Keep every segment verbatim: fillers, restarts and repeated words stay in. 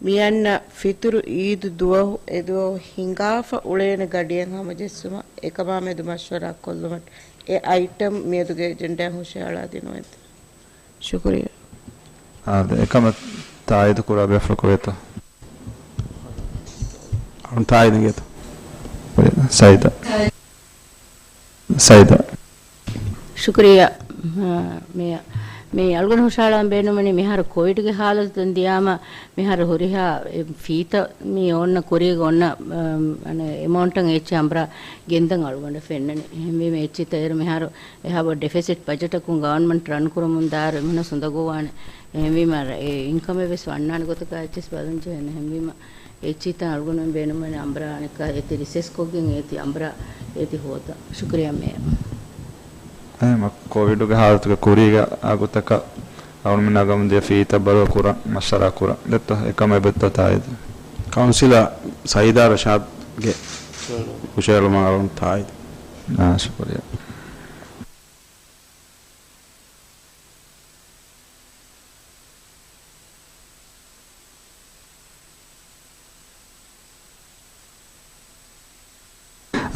މިއަންނަ ފިތުރު އީދު ދުވަހު އެދުވަހު ހިނގާފަ އުޅޭނެ ގަޑިއެއް ހަމަޖެއްސުމަށް އެކަމާމެދު މަޝްވަރާ ކޮށްލުމަށް އެ އައިޓަމް މިއަދުގެ އެޖެންޑާއިން ހުށަހަޅާދިނުމެވެ. ޝުކުރިއްޔާ. އާދެ، އެކަމަށް ތާއީދު ކުރާ ބޭފުޅަކު ވޭތޯ؟ އަޅުން ތާއީދު އިނގޭތޯ؟ ސައިދާ. ސައިދާ. ޝުކުރިއްޔާ. އާ، މި، މި އަޅުގަނޑު ހުށަހަޅަން ބޭނުންވަނީ މިހާރު ކޮވިޑްގެ ހާލަތު ދިޔާމަ މިހާރު ހުރިހާ އެ ފީތަ މި އޮންނަ ކުރީގަ އޮންނަ، އަ، އަނެއް އެމައުންޓަށް އެއްޗެއް އަނބުރާ ގެންދަން އަޅުގަނޑަށް ފެންނަނީ. އެހެންވީމަ އެއްޗިތައް އޭރު މިހާރު އެހާ ބޮޑު ޑެފިސިޓް ބަޖެޓަކުން ގަވަރންމަންޓް ރަން ކުރަމުން ދާއިރު އެމީހުންނަށް އުނދަގޫވާނެ. އެހެންވީމަ އެ އިންކަމެއް ވެސް ވަންނާނެ ގޮތަކަށް އެއްޗެސް ބަލަން ޖެހޭނެ. އެހެންވީމަ އެއްޗިތައް އަޅުގަނޑުމެން ބޭނުންވަނީ އަނބުރާ އަނެއްކާ އޭތި ރިސެސް ކޮށްގެން އޭތި އަނބުރާ އޭތި ހޯދަން. ޝުކުރިއްޔާ މޭޔަރ. އެހެންވީމަ ކޮވިޑުގެ ހާލަތުގެ ކުރީގަ އާ ގޮތަކަށް އަޅުގަނޑުމެންނާ ގަމުން ދިޔަ ފީތައް ބަރުވަ ކުރަން މަޝްވަރާ ކުރަން. ދެއްތޯ؟ އެކަމަށް އެބައޮތްތޯ ތާއީދު؟ ކައުންސިލަރ ސައިދާ ރަޝާދްގެ ހުށަހެޅުމަށް އަޅުން ތާއީދު. އާ، ޝުކުރިއްޔާ.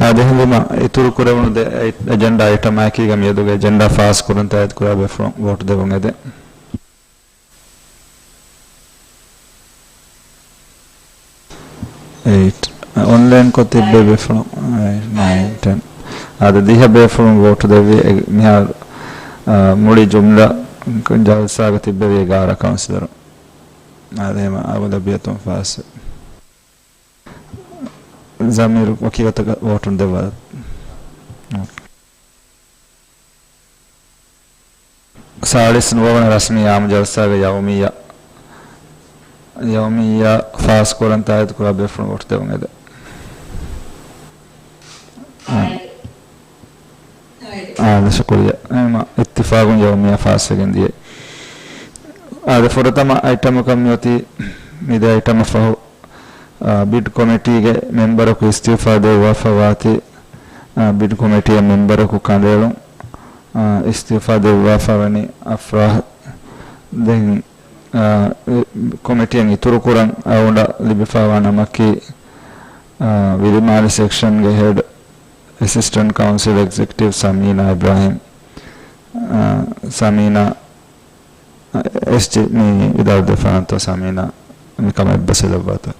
އާދެ، އެހެންވީމަ އިތުރު ކުރެވުނު ދެ އެ-، އެޖެންޑާ އައިޓަމާއެކީގަ މިއަދުގެ އެޖެންޑާ ފާސް ކުރަން ތާއީދު ކުރާ ބޭފުޅުން ވޯޓު ދެއްވުން އެދެން. އެއިޓް. އޮންލައިންކޮށް ތިއްބެވި ބޭފުޅުން، އެއިޓް، ނައިން، ޓެން. އާދެ، ދިހަ ބޭފުޅުން ވޯޓު ދެއްވި އެ-، މިހާރު، އާ، މުޅި ޖުމްލަ ޖަލްސާގަ ތިއްބެވި އެގާރަ ކައުންސިލަރު. އާދެ، އެހެންވީމަ އަޣުލަބިއްޔަތުން ފާސްވި. ޒަމީރު ވަކި ގޮތަކަށް ވޯޓުން ދެއްވާލަ. ސާޅީސް ނުވަވަނަ ރަސްމީ އާއްމު ޖަލްސާގެ ޔައުމިއްޔާ، ޔައުމިއްޔާ ފާސް ކުރަން ތާއީދު ކުރާ ބޭފުޅުން ވޯޓު ދެއްވުން އެދެން. އާދެ، ޝުކުރިއްޔާ. އެހެންވީމަ އިއްތިފާގުން ޔައުމިއްޔާ ފާސްވެގެން ދިޔައީ. އާދެ، ފުރަތަމަ އައިޓަމަކަށް މިއޮތީ މި ދެ އައިޓަމަށް ފަހު، އާ، ބިޑް ކޮމިޓީގެ މެމްބަރަކު އިސްތިއުފާ ދެއްވާފަ ވާތީ، އާ، ބިޑް ކޮމިޓީއަށް މެމްބަރަކު ކަނޑައެޅުން، އާ، އިސްތިއުފާ ދެއްވާފަ ވަނީ އަފްރާހް. ދެން، އާ، އެ، ކޮމިޓީއަށް އިތުރުކުރަން އަޅުގަނޑަށް ލިބިފައިވާ ނަމަކީ، އާ، ވިލިމާލި ސެކްޝަންގެ ހެޑް އެސިސްޓެންޓް ކައުންސިލް އެގްޒެކެޓިވް ސަމީނާ އިބްރާހިމް. އާ، ސަމީނާ، އާ، އެސްޖީ މި ވިދާޅު ދެފާނަންތޯ ސަމީނާ މިކަމަށް އެއްބަސް ލައްވާތޯ؟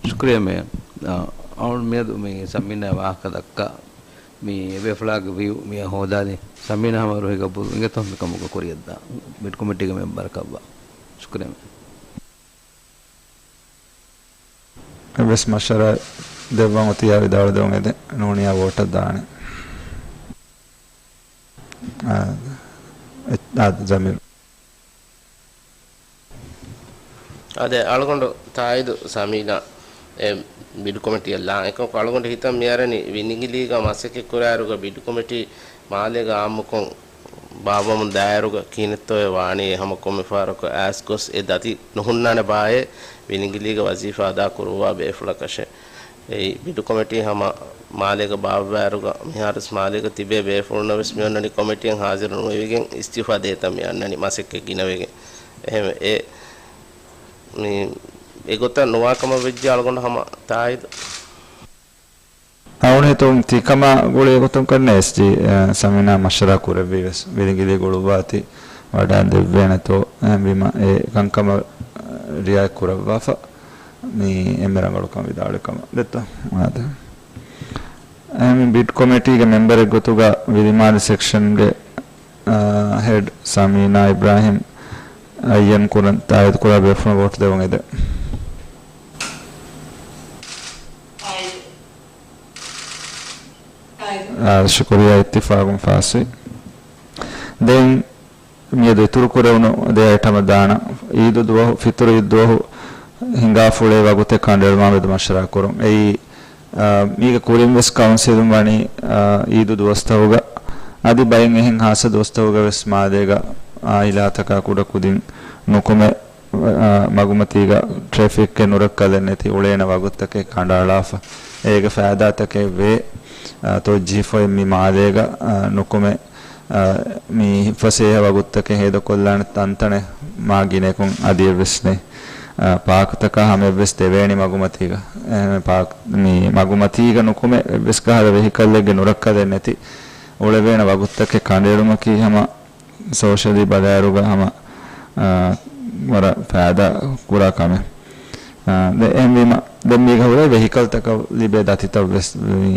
ޝުކުރިއްޔާ މޭޔަރ. އާ، އަޅުން މިއަދު މި ސަމީނާ ވާހަކަ ދައްކާ މި އެބޭފުޅާގެ ވިއު މިއަށް ހޯދާލި. ސަމީނާ ހަމަ ރުހިގަ ބުރު އިނގޭތޯ މިކަމުގަ ކުރިއަށްދާ ބިޑް ކޮމިޓީގެ މެމްބަރަކަށްވާ. ޝުކުރިއްޔާ މޭޔަރ. އެއްވެސް މަޝްވަރާ ދެއްވަން އޮތިއްޔާ ވިދާޅު ދެއްވުން އެދެން. ނޫނިއްޔާ ވޯޓަށް ދާނެ. އާ، އެ-، އާ، ޒަމީރު. އާދެ، އަޅުގަނޑު ތާއީދު ސަމީނާ އެ ބިޑް ކޮމިޓީއަށް ލާން. އެކަމަކު އަޅުގަނޑު ހިތަށް މިއަރަނީ ވިލިނގިލީގަ މަސައްކަތް ކުރާއިރުގަ ބިޑް ކޮމިޓީ މާލޭގަ އާއްމުކޮށް ބާއްވަމުން ދާއިރުގަ ކިހިނެއްތޯއޭ ވާނީ ހަމަ ކޮންމެ ފަހަރަކު އައިސް ގޮސް އެ ދަތި ނުހުންނާނެ ބާއޭ ވިލިނގިލީގަ ވަޒީފާ އަދާ ކުރުއްވާ ބޭފުޅަކަށެއް. އެއީ، ބިޑު ކޮމިޓީ ހަމަ މާލޭގަ ބާއްވާއިރުގަ މިހާރުވެސް މާލޭގަ ތިބޭ ބޭފުޅުންނަށް ވެސް މި އޮންނަނީ ކޮމިޓީއަށް ހާޒިރު ނުވެވިގެން އިސްތިއުފާ ދޭތަން މި އަންނަނީ މަސައްކަތް ގިނަވެގެން. އެހެންވެ، އެ، މި، އެގޮތަށް ނުވާ ކަމަށް ވެއްޖެ އަޅުގަނޑު ހަމަ ތާއީދު. އަޅުގަނޑު ހިތުން ތިކަމާ ގުޅޭ ގޮތުން ކަންނޭ އެސްޖީ، އަ، ސަމީނާ މަޝްވަރާ ކުރެއްވީ ވެސް ވިލިނގިލީ ގުޅުއްވާތީ ވަޑައިން ދެއްވޭނެތޯ، އެހެންވީމަ އެ ކަންކަމަށް، އަ، ރިއާޔަތް ކުރައްވާފަ. މި އެންމެ ރަނގަޅު ކަމަށް ވިދާޅުވި ކަމަށް ދެއްތޯ؟ އާދެ. އެހެން ބިޑް ކޮމިޓީގެ މެމްބަރެއް ގޮތުގަ ވިލިމާލި ސެކްޝަންގެ، އާ، ހެޑް ސަމީނާ އިބްރާހިމް އައްޔަން ކުރަން ތާއީދު ކުރާ ބޭފުޅުން ވޯޓު ދެއްވުން އެދެން. އާ، ޝުކުރިއްޔާ، އިއްތިފާގުން ފާސްވި. ދެން މިއަދު އިތުރު ކުރެވުނު ދެ އައިޓަމަށް ދާނަން. އީދު ދުވަހު، ފިތުރު އީދު ދުވަހު ހިނގާފަ އުޅޭ ވަގުތެއް ކަނޑައެޅުމާ މެދު މަޝްވަރާ ކުރުން. އެއީ، އާ، މީގެ ކުރިން ވެސް ކައުންސިލުން ވަނީ، އާ، އީދު ދުވަސްތަކުގަ އަދި ބައެއް އެހެން ހާއްސަ ދުވަސްތަކުގަ ވެސް މާލޭގަ އާއިލާތަކާ ކުޑަކުދިން ނުކުމެ، އާ، މަގުމަތީގަ ޓްރެފިކްގެ ނުރައްކަލެއް ނެތި އުޅޭނެ ވަގުތުތަކެއް ކަނޑައަޅާފަ. އޭގެ ފައިދާތަކެއް ވޭ، އާ، ތޮއްޖީފޮތް މި މާލޭގަ، އާ، ނުކުމެ މި ފަސޭހަ ވަގުތުތަކެއް ހޭދަކޮށްލާނެ ތަންތަނެއް މާ ގިނައަކުން އަދި އެއްވެސް ނެތް. ޕާކުތަކާ ހަމަ އެއްވެސް ދެވޭނެ މަގުމަތީގަ. އެހެން ޕާކް، މި މަގުމަތީގަ ނުކުމެ އެއްވެސް ކަހަލަ ވެހިކަލްއެއްގެ ނުރައްކަލެއް ނެތި އުޅެވޭނެ ވަގުތުތަކެއް ކަނޑައެޅުމަކީ ހަމަ ސޯޝަލީ ބަލާއިރުގަ ހަމަ، އާ، ވަރަށް ފައިދާ ކުރާ ކަމެއް. އާ، ދެ-، އެހެންވީމަ، ދެން މީގަ ހުރޭ ވެހިކަލްތަކަށް ލިބޭ ދަތިތައް ވެސް، މި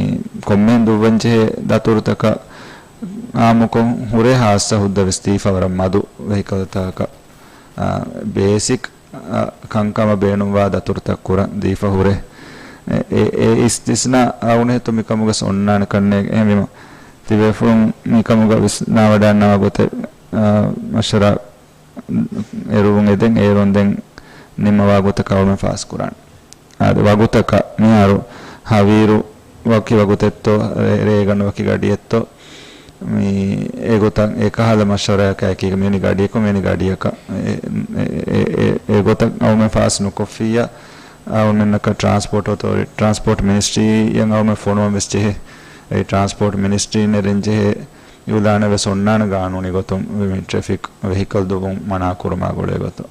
ކޮންމެހެން ދުއްވަން ޖެހޭ ދަތުރުތަކަށް އާއްމުކޮށް ހުރޭ ހާއްސަ ހުއްދަ ވެސް ދީފަ ވަރަށް މަދު ވެހިކަލްތަކަށް، އާ، ބޭސިކް، އާ، ކަންކަމަށް ބޭނުންވާ ދަތުރުތައް ކުރަން ދީފަ ހުރޭ. އެ، އެ، އެ އިސްތިސްނާ އައުނެހިތޯ މިކަމުގަސް އޮންނާނެ ކަންނޭނގެ. އެހެންވީމަ، ތިބޭފުޅުން މިކަމުގަ ވިސްނާވަޑައިންނަވާ ގޮތެއް، އާ، މަޝްވަރާ އެރުވުން އެދެން އޭރުން ދެން ނިންމަވާ ގޮތަކަށް އަޅުމެން ފާސް ކުރާނެ. އާދެ، ވަގުތަކަށް މިހާރު ހަވީރު ވަކި ވަގުތެއްތޯ، ރޭ-، ރޭގަނޑު ވަކި ގަޑިއެއްތޯ، މި އެގޮތަށް އެކަހަލަ މަޝްވަރާއަކާ އެކީގަ މިވެނި ގަޑިއަކު މިވެނި ގަޑިއަކަށް އެ، އެ، އެ، އެ، އެގޮތަށް އަޅުމެން ފާސް ނުކޮށްފިއްޔާ، އަޅުމެންނަކަށް ޓްރާންސްޕޯޓް އޮތޯރި-، ޓްރާންސްޕޯޓް މިނިސްޓްރީއަށް އަޅުމެން ފޮނުވަން ވެސް ޖެހޭ. އެ ޓްރާންސްޕޯޓް މިނިސްޓްރީން ނެރެން ޖެހޭ އިއުލާނެއް ވެސް އޮންނާނެ ގާނޫނީ ގޮތުން މި ޓްރެފިކް ވެހިކަލް ދުއްވުން މަނާ ކުރުމާ ގުޅޭ ގޮތުން.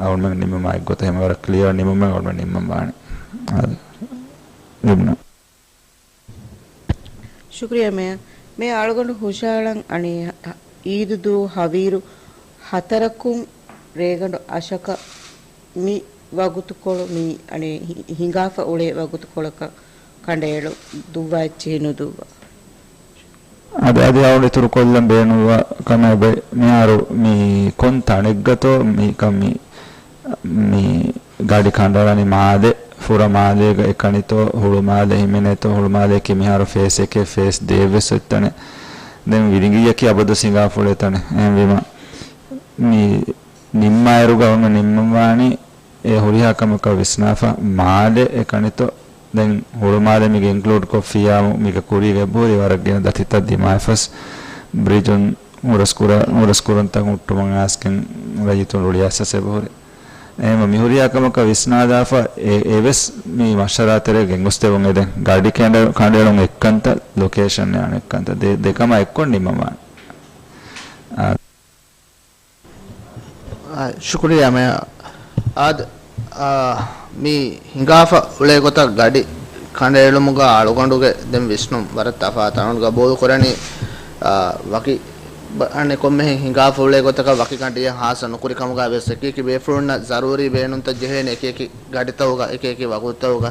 އަޅުމެން ނިމުމާ އެއްގޮތަށް ހަމަ ވަރަށް ކްލިއަރ ނިމުމެއް އަޅުމެން ނިންމަން ވާނެ. އާދެ. ލިބުނު. ޝުކުރިއްޔާ މޭޔަރ. މޭޔަރ އަޅުގަނޑު ހުށަހަޅަން އަނެއް އީދު ދުވަހު ހަވީރު ހަތަރަކުން ރޭގަނޑު އަށަކަށް މި ވަގުތުކޮޅު މި އަނެއް ހި-، ހިނގާފަ އުޅޭ ވަގުތުކޮޅަކަށް ކަނޑައެޅު ދުއްވާ އެއްޗެހި ނުދުއްވާ. އަދި، އަދި އަޅުގަނޑު އިތުރު ކޮށްލަން ބޭނުންވާ ކަމެއް އޮތް. މިހާރު މި ކޮން ތަނެއްގަތޯ މިކަން މި، މި ގަޑި ކަނޑައަޅަނީ މާލެ، ފުރަ މާލޭގަ އެކަނިތޯ، ހުޅުމާލެ ހިމެނޭތޯ، ހުޅުމާލެއަކީ މިހާރު ފޭސް އެކެއް، ފޭސް ދޭއްވެސް އޮތް ތަނެއް. ދެން ވިލިނގިއްޔަކީ އަބަދު ހިނގާފަ އުޅޭ ތަނެއް. އެހެންވީމަ، މި ނިންމާއިރުގަ އަޅުގަނޑު ނިންމަން ވާނީ އެ ހުރިހާ ކަމަކަށް ވިސްނާފަ، މާލެ އެކަނިތޯ، ދެން ހުޅުމާލެ މީގެ އިންކްލޫޑް ކޮށްފިއްޔާމު، މީގެ ކުރީގަ އެބަހުރި ވަރަށް ގިނަ ދަތިތައް ދިމާވެފަސް، ބްރިޖުން ހުރަސްކުރަ-، ހުރަސްކުރުންތައް ހުއްޓުމުން އައިސްގެން ރައްޔިތުން ރުޅިއައިސްފަސް އެބަހުރި. އެހެންވެ މި ހުރިހާ ކަމަކަށް ވިސްނާލާފަ، އެ-، އެވެސް މި މަޝްވަރާ ތެރޭ ގެންގޮސްދެވުން އެދެން. ގަޑި ކަނޑަ-، ކަނޑައެޅުން އެއްކަންތައް، ލޮކޭޝަން އަނެއްކަންތައް، ދެ-، ދެކަމާ އެއްކޮށް ނިމަވާނެ. އާ، ޝުކުރިއްޔާ މޭޔަރ. އާދެ، އާ، މި ހިނގާފަ އުޅޭ ގޮތަށް ގަޑި ކަނޑައެޅުމުގަ އަޅުގަނޑުގެ ދެން ވިސްނުން ވަރަށް ތަފާތު. އަޅުގަނޑު ގަބޫލު ކުރަނީ، އާ، ވަކި ބަ-، އަނެއް ކޮންމެހެން ހިނގާފަ އުޅޭ ގޮތަކަށް ވަކި ގަޑިއެއް ހާއްސަ ނުކުރި ކަމުގަ ވެސް އެކި އެކި ބޭފުޅުންނަށް ޒަރޫރީ ބޭނުންތައް ޖެހޭނެ އެކި އެކި ގަޑިތަކުގަ އެކި އެކި ވަގުތުތަކުގަ.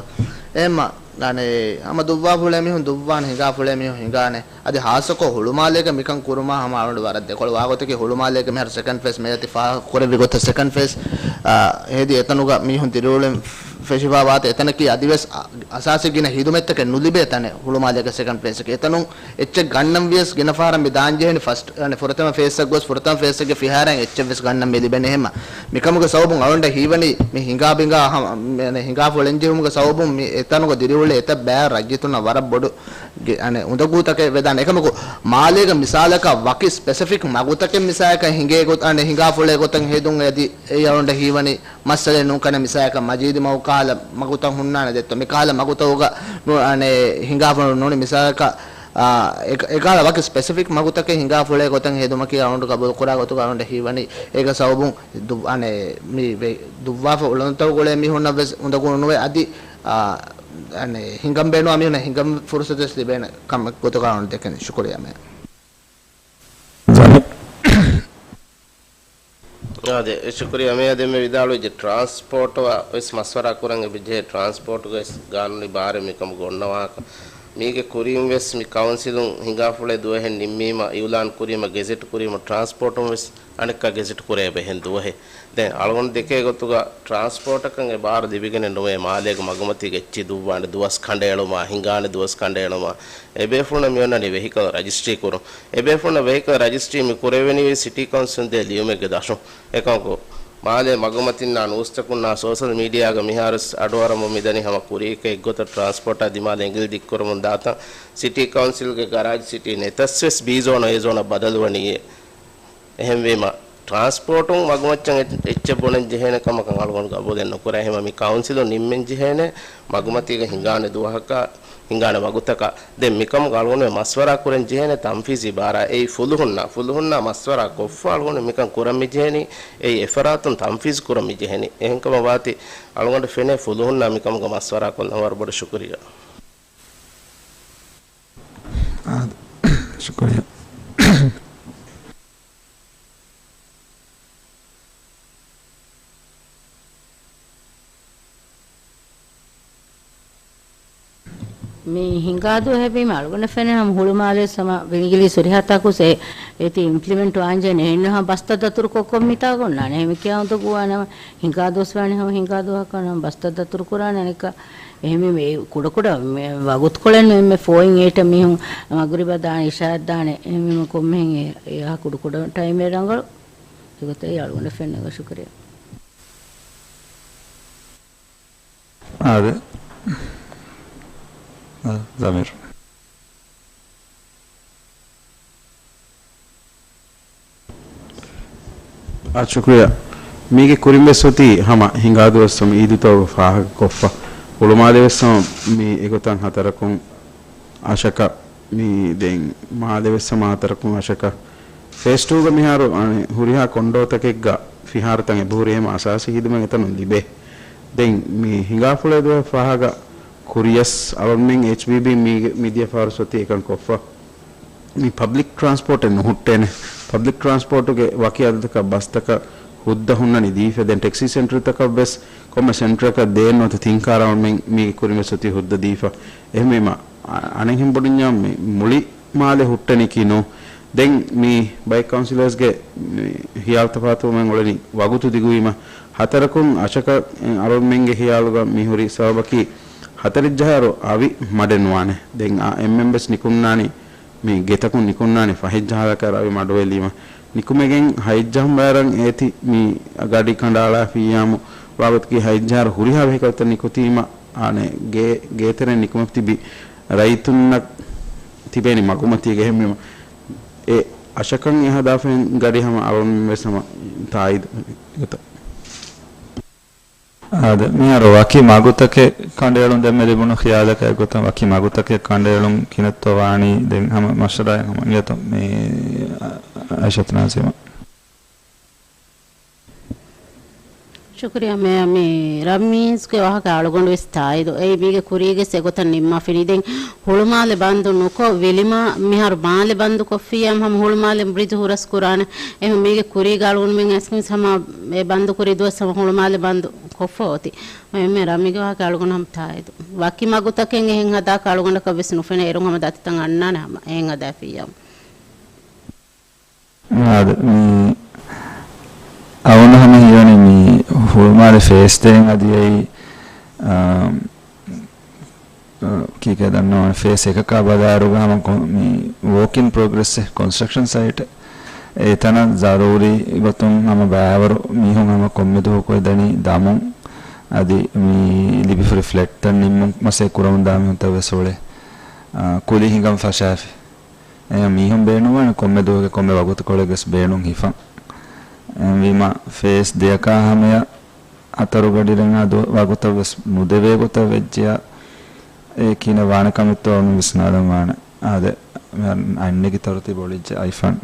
އެހެންމަ އަނެއް، ހަމަ ދުއްވާފަ އުޅޭ މީހުން ދުއްވާނެ، ހިނގާފަ އުޅޭ މީހުން ހިނގާނެ. އަދި ހާއްސަކޮށް ހުޅުމާލޭގަ މިކަން ކުރުމާ ހަމަ އަޅުގަނޑު ވަރަށް ދެކޮޅު ވާގޮތަކީ، ހުޅުމާލޭގެ މިހާރު ސެކަންޑް ފޭސް މޭޔަރ ތި ފާހަގަކުރެއްވި ގޮތަށް ސެކަންޑް ފޭސް، އާ، ހެދި އެތަނުގަ މީހުން ދިރިއުޅެން ފެށިފަ ވާތީ އެތަނަކީ އަދިވެސް އަ-، އަސާސީ ގިނަ ހިދުމަތްތަކެއް ނުލިބޭ ތަނެއް ހުޅުމާލޭގެ ސެކަންޑް ފޭސްއަކީ. އެތަނުން އެއްޗެއް ގަންނަން ވިޔަސް ގިނަ ފަހަރަށް މި ދާން ޖެހެނީ ފަސްޓް، އަނެއް ފުރަތަމަ ފޭސްއަށް ގޮސް ފުރަތަމަ ފޭސްއެއްގެ ފިހާރައިން އެއްޗެއް ވެސް ގަންނަން މި ލިބެނީ. އެހެންމަ މިކަމުގެ ސަބަބުން އަޅުގަނޑަށް ހީވަނީ މި ހިނގާ ބިނގާ ހަމަ، މި، އަނެއް ހިނގާފަ އުޅެން ޖެހުމުގެ ސަބަބުން މި އެތަނުގަ ދިރިއުޅޭ އެތައް ބައެއް ރައްޔިތުންނަށް ވަރަށް ބޮޑު ގެ-، އަނެއް އުނދަގޫތަކެއް ވެދާނެ. އެކަމަކު، މާލޭގަ މިސާލަކަށް ވަކި ސްޕެސިފިކް މަގުތަކެއް މިސާލަކަށް ހިނގޭ ގޮތް، އަނެއް ހިނގާފަ އުޅޭ ގޮތަށް ހެދުން އެދި، އެއީ އަޅުގަނޑަށް ހީވަނީ މައްސަލައެއް ނޫން. ކަންނޭނގެ މިސާލަކަށް މަޖީދީ މަގު ކަހަލަ މަގުތައް ހުންނާނެ ދެއްތޯ. މި ކަހަލަ މަގުތަކުގަ ނު-، އަނެއް ހިނގާފަ ނޫނީ މިސާލަކަށް، އާ، އެ-، އެކަހަލަ ވަކި ސްޕެސިފިކް މަގުތަކެއް ހިނގާފަ އުޅޭ ގޮތަށް ހެދުމަކީ އަޅުގަނޑު ގަބޫލު ކުރާ ގޮތުގަ އަޅުގަނޑަށް ހީވަނީ އޭގެ ސަބަބުން ދު-، އަނެއް މި ވެ-، ދުއްވާފަ އުޅުނުތަކުގަ އުޅޭ މީހުންނަށް ވެސް އުނދަގޫ ނުވެ، އަދި އާ، އަނެއް، ހިނގަން ބޭނުންވާ މީހުންނަށް ހިނގަން ފުރުސަތުވެސް ލިބޭނެ ކަމެއް ގޮތުގަ އަޅުގަނޑު ދެކެނީ. ޝުކުރިއްޔާ މޭޔަރ. އާދެ، ޝުކުރިއްޔާ މޭޔަރ. ދެންމެ ވިދާޅުވެއްޖެ ޓްރާންސްޕޯޓަށް ވެސް މަޝްވަރާ ކުރަން އެބަޖެހޭ، ޓްރާންސްޕޯޓުގަ ވެސް ގާނޫނީ ބާރެއް މިކަމުގަ އޮންނަ ވާހަކަ. މީގެ ކުރިން ވެސް މި ކައުންސިލުން ހިނގާފަ އުޅޭ ދުވަހެއް ނިންމީމަ، އިއުލާން ކުރީމަ، ގެޒެޓް ކުރީމަ، ޓްރާންސްޕޯޓުން ވެސް އަނެއްކާ ގެޒެޓް ކުރެވޭ ބެހޭ ދުވަހެއް. ދެން އަޅުގަނޑު ދެކޭ ގޮތުގަ ޓްރާންސްޕޯޓަކަށް އެ ބާރު ލިބިގެނެއް ނުވޭ، މާލޭގެ މަގުމަތީގަ އެއްޗެއް ދުއްވާނެ ދުވަސް ކަނޑައެޅުމާ، ހިނގާނެ ދުވަސް ކަނޑައެޅުމާ. އެބޭފުޅުންނަށް މިއޮންނަނީ ވެހިކަލް ރަޖިސްޓްރީ ކުރުން. އެބޭފުޅުންނަށް ވެހިކަލް ރަޖިސްޓްރީ މި ކުރެވެނީ ސިޓީ ކައުންސިލުން ދޭ ލިޔުމެއްގެ ދަށުން. އެކަމަކު، މާލޭ މަގުމަތިންނާ ނޫސްތަކުންނާ ސޯޝަލް މީޑިއާގަ މިހާރުވެސް އަޑުއަހަރަމުން މިދަނީ ހަމަ ކުރީގެ އެއްގޮތަށް ޓްރާންސްޕޯޓާ ދިމާލަށް އެނގިލި ދިއްކުރަމުން ދާތަން. ސިޓީ ކައުންސިލްގެ ގަރާޖް ސިޓީ ނެތަސްވެސް ބީ ޒޯނަށް އޭ ޒޯނަށް ބަދަލުވަނީއޭ. އެހެންވީމަ، ޓްރާންސްޕޯޓުން މަގުމައްޗަށް އެއް-، އެއްޗެއް ބުނަން ޖެހޭނެ ކަމަކަށް އަޅުގަނޑު ގަބޫލެއް ނުކުރޭ. އެހެންވީމަ މި ކައުންސިލުން ނިންމެން ޖެހޭނެ މަގުމަތީގަ ހިނގާނެ ދުވަހަކަށް، ހިނގާނެ ވަގުތަކަށް. ދެން މިކަމުގަ އަޅުގަނޑު މަޝްވަރާ ކުރަން ޖެހޭނެ ތަންފީޒީ ބާރާ. އެއީ ފުލުހުންނާ، ފުލުހުންނާ މަޝްވަރާ ކޮށްފަ އަޅުގަނޑު މިކަން ކުރަން މި ޖެހެނީ. އެއީ އެފަރާތުން ތަންފީޒު ކުރަން މި ޖެހެނީ. އެހެންކަމަށް ވާތީ އަޅުގަނޑު ފެނޭ ފުލުހުންނާ މިކަމުގަ މަޝްވަރާ ކޮށްލަން. ވަރަށް ބޮޑަށް ޝުކުރިއްޔާ. އާދެ. ޝުކުރިއްޔާ. މި ހިނގާދުވަހު ހެވީމަ އަޅުގަނޑަށް ފެނޭ ހަމަ ހުޅުމާލެ ހަމަ ވިނިގިލީ ހުރިހާ ތާކު ސޭ އޭތި އިމްޕްލިމެންޓް ވާންޖެހޭނެ. އެހެން ހަމަ ބަސްތައް ދަތުރުކޮށް ކޮން މިތާގަ އޮންނާނެ. އެހެން ކިޔާ އުނދަގޫވާނަމަ ހިނގާދުވަސް ވާނެ ހަމަ ހިނގާދުވަހަކަށް ނަމަ ބަސްތައް ދަތުރު ކުރާނެ އަނެއްކާ. އެހެންވީމަ އެ ކުޑަކުޑަ މެ-، ވަގުތުކޮޅެއް ނު އެންމެ ފޯއިން އޭޓަށް މީހުން މަގުރިބަށް ދާނެ އިޝާއަށް ދާނެ. އެހެންވީމަ ކޮންމެހެން އެ-، އެއާ ކުޑަކުޑަ ޓައިމެއް ރަނގަޅު. އެގޮތަށް އަޅުގަނޑަށް ފެންނަ ޝުކުރިއްޔާ. އާދެ. އާ، ޒަމީރު. އާ، ޝުކުރިއްޔާ. މީގެ ކުރިން ވެސް އޮތީ ހަމަ ހިނގާދުވަސް ހަމަ އީދުތަކުގެ ފާހަގަކޮށްފަ. ހުޅުމާލެ ވެސް ހަމަ މި އެގޮތަށް ހަތަރަކުން އަށަކަށް މި ދެން މާލެ ވެސް ހަމަ ހަތަރަކުން އަށަކަށް. ފޭސް ޓޫގަ މިހާރު އަނެއް ހުރިހާ ކޮންޑޯތަކެއްގަ ފިހާރަތައް އެބަހުރި ހަމަ އަސާސީ ހިދުމަތް އެތަނުން ލިބޭ. ދެން މި ހިނގާފުޅޭ ދުވަހެއް ފާހަގަ ކުރިޔަސް އަޅުންމެން އެޗްބީބީ މީގެ މިދިޔަ ފަހަރު ސޮތީ އެކަން ކޮށްފަ. މި ޕަބްލިކް ޓްރާންސްޕޯޓެއް ނުހުއްޓޭނެ. ޕަބްލިކް ޓްރާންސްޕޯޓުގެ ވަކި އަދަދަކަށް ބަސްތަކަށް ހުއްދަ ހުންނަނީ ދީފަ. ދެން ޓެކްސީ ސެންޓަރތަކަށް ވެސް ކޮންމެ ސެންޓަރަކަށް ދޭން ނުވަތަ ތިން ކާރަށް އަޅުމެން މީގެ ކުރިން ވެސް އޮތީ ހުއްދަ ދީފަ. އެހެންވީމަ، އަ-، އަނެއްހެން ބޮޑުންޏާ މި މުޅި މާލެ ހުއްޓެނީކީ ނޫ. ދެން މި ބައެއް ކައުންސިލަރސްގެ މި ހިޔާލު ތަފާތުވުމެއް އުޅެނީ ވަގުތު ދިގުވީމަ، ހަތަރަކުން އަށަކަށް އަޅުމެންގެ ހިޔާލުގަ މި ހުރި ސަބަބަކީ ހަތަރެއްޖަހާއިރު އަވި މަޑެއް ނުވާނެ. ދެން އާ އެންމެން ވެސް ނިކުންނާނީ މި ގެތަކުން ނިކުންނާނީ ފަހެއްޖަހާލަކަށް އަވި މަޑުވެލީމަ. ނިކުމެގެން ހަތްޖަހުން ބައިރަށް އޭތި މި ގަޑި ކަނޑައަޅާފިއްޔާމު ވާގޮތަކީ ހަތްޖަހާއިރު ހުރިހާ ވެހިކަލްތައް ނިކުތީމަ އާނެ ގޭ، ގޭތެރެއިން ނިކުމެފަ ތިބި ރައްޔިތުންނަށް ތިބޭނީ މަގުމަތީގަ. އެހެންވީމަ އެ އަށަކަށް އެހާ ދާފައިން ގަޑި ހަމަ އަޅުން ވެސް ހަމަ ތާއީދު ގޮތަށް. އާދެ، މިހާރު ވަކި މަގުތަކެއް ކަނޑައެޅުން ދެންމެ ލިބުނު ޚިޔާލަކަށް އެއްގޮތަށް ވަކި މަގުތަކެއް ކަނޑައެޅުން ކިނައްތޯ ވާނީ؟ ދެން ހަމަ މަޝްވަރާއެއް ހަމަ އިނގޭތޯ މި އައިޝަތު ނާޒިމާ. ޝުކުރިއްޔާ މޭޔަރ، މި ރަމީޒްގެ ވާހަކަ އަޅުގަނޑު ވެސް ތާއީދު. އެއީ މީގެ ކުރީގެ އެގޮތަށް ނިންމާފިނީ. ދެން ހުޅުމާލެ ބަންދު ނުކޮށް ވިލިމާ މިހާރު މާލެ ބަންދު ކޮށްފިއްޔާ ހަމަ ހުޅުމާލެ ބްރިޖު ހުރަސް ކުރާނެ. އެހެން މީގެ ކުރީގަ އަޅުގަނޑުމެން އައިސް ހަމަ އެ ބަންދު ކުރި ދުވަސް ހަމަ ހުޅުމާލެ ބަންދު ކޮށްފަ އޮތީ. އެންމެ ރަމީގެ ވާހަކަ އަޅުގަނޑު ހަމަ ތާއީދު. ވަކި މަގުތަކެއް އެހެން ހަދާކަށް އަޅުގަނޑަކަށް ވެސް ނުފެނޭ. އޭރުން ހަމަ ދަތިތައް އަންނާނެ ހަމަ އެހެން ހަދާފިއްޔާ. އާދެ، މި އަވަނަ ހަމަ ހީވަނީ މި ހުޅުމާލެ ފޭސް ދޭން އަދި އެއީ، އާ، އާ، ކީކޭ ދަންނަވާނެ، ފޭސް އެކަކާ ބަލާއިރުގަ ހަމަ ކޮ-، މި ވޯކް އިން ޕްރޮގްރެސް އެއް ކޮންސްޓްރަކްޝަން ސައިޓެއް. އެތަނަށް ޒަރޫރީ ގޮތުން ހަމަ ބައިވަރު މީހުން ހަމަ ކޮންމެ ދުވަހަކު އެ ދަނީ ދަމުން، އަދި މި ލިބިފުރި ފްލެޓްތައް ނިންމުން މަސައްކަތް ކުރަމުން ދާ މީހުންތައް ވެސް އުޅޭ. އާ، ކުލި ހިނގަން ފަށާފި. އެ މީހުން ބޭނުންވާނެ ކޮންމެ ދުވަހެއްގެ ކޮންމެ ވަގުތުކޮޅެއްގެސް ބޭނުން ހިފަން. އެހެންވީމަ ފޭސް ދެއަކާ ހަމަޔަށް ހަތަރު ގަޑި ރަނގަޅު ދު-، ވަގުތަށް ވެސް ނުދެވޭ ގޮތަށް ވެއްޖެޔާ، އެ ކިހިނެއް ވާނެ ކަމެއްތޯ އަޅުގަނޑު ވިސްނާލަން ވާނެ. އާދެ، އަންނެގި ތަރުތީބު އޮޅިއްޖެ އައިފަން.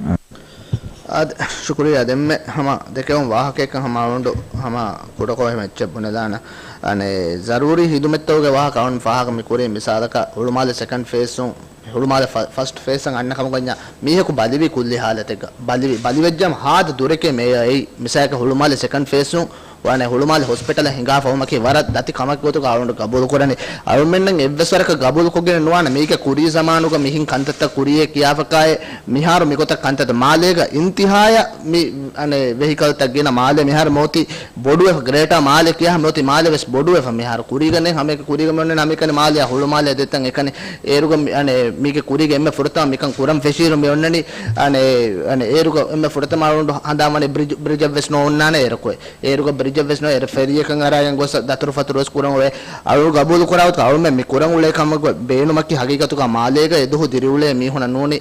އާދެ، ޝުކުރިއްޔާ. ދެންމެ ހަމަ ދެކެވުން ވާހަކައެއްކަން ހަމަ އަޅުގަނޑު ހަމަ ކުޑަކޮށް އެހެން އެއްޗެއް ބުނެލާނަ. އަނެއް ޒަރޫރީ ހިދުމަތްތަކުގެ ވާހަކަ އަޅުގަނޑު ފާހަގަ މި ކުރީ މިސާލަކަށް ހުޅުމާލެ ސެކަންޑް ފޭސްއުން ހުޅުމާލެ ފަ-، ފަސްޓް ފޭސްއަށް އަންނަ ކަމަކު ވަންޏާ މީހަކު ބަލިވީ ކުއްލި ހާލަތެއްގަ. ބަލިވި، ބަލިވެއްޖާމަ ހާދަ ދުރެކޭ މޭޔަ އެއީ. މިސާލަކަށް ހުޅުމާލެ ސެކަންޑް ފޭސްއުން ވާނެ ހުޅުމާލެ ހޮސްޕިޓަލަށް ހިނގާފަ ވުމަކީ ވަރަށް ދަތި ކަމެއް ގޮތުގަ އަޅުގަނޑު ގަބޫލު ކުރަނީ. އަޅުމެންނަށް އެއްވެސް ވަރަކަށް ގަބޫލު ކޮށްގެނެއް ނުވާނެ މީގެ ކުރީ ޒަމާނުގަ މިހިން ކަންތައްތައް ކުރިޔޭ ކިޔާފަކާއެއް މިހާރު މިގޮތަށް ކަންތައް މާލޭގަ އިންތިހާޔަށް މި އަނެއް ވެހިކަލްތައް ގިނަ މާލޭ މިހާރު މިއޮތީ ބޮޑުވެފަ، ގްރޭޓާ މާލޭ ކިޔާ މިއޮތީ މާލޭ ވެސް ބޮޑުވެފަ މިހާރު. ކުރީގަ ނެތް ހަމައެކަނި ކުރީގަ މި އޮންނަނީ ހަމައެކަނި މާލެއާ ހުޅުމާލެ ދެތަން އެކަނި. އޭރުގަ މި-، އަނެއް މީގެ ކުރީގަ އެންމެ ފުރަތަމަ މިކަން ކުރަން ފެށިއިރު މި އޮންނަނީ އަނެއް، އަނެއް އޭރުގަ އެންމެ ފުރަތަމަ އަޅުގަނޑު ހަނދާންވަނީ ބްރިޖް، ބްރިޖަށް ވެސް ނޯ އޮންނާނެ އޭރަކު. އޭރުގަ އެއްޗެއްވެސް ނުވޭ. އެ ފެރީއަކަށް އަރާގެން ގޮސް ދަތުރުފަތުރުވެސް ކުރަން އޮވޭ. އަޅުގަނޑު ގަބޫލު ކުރާ ގޮތަށް އަޅުމެން މި ކުރަން އުޅޭ ކަމަކު ބޭނުމަކީ ހަގީގަތުގަ މާލޭގަ އެދުހު ދިރިއުޅޭ މީހުންނަށް ނޫނީ.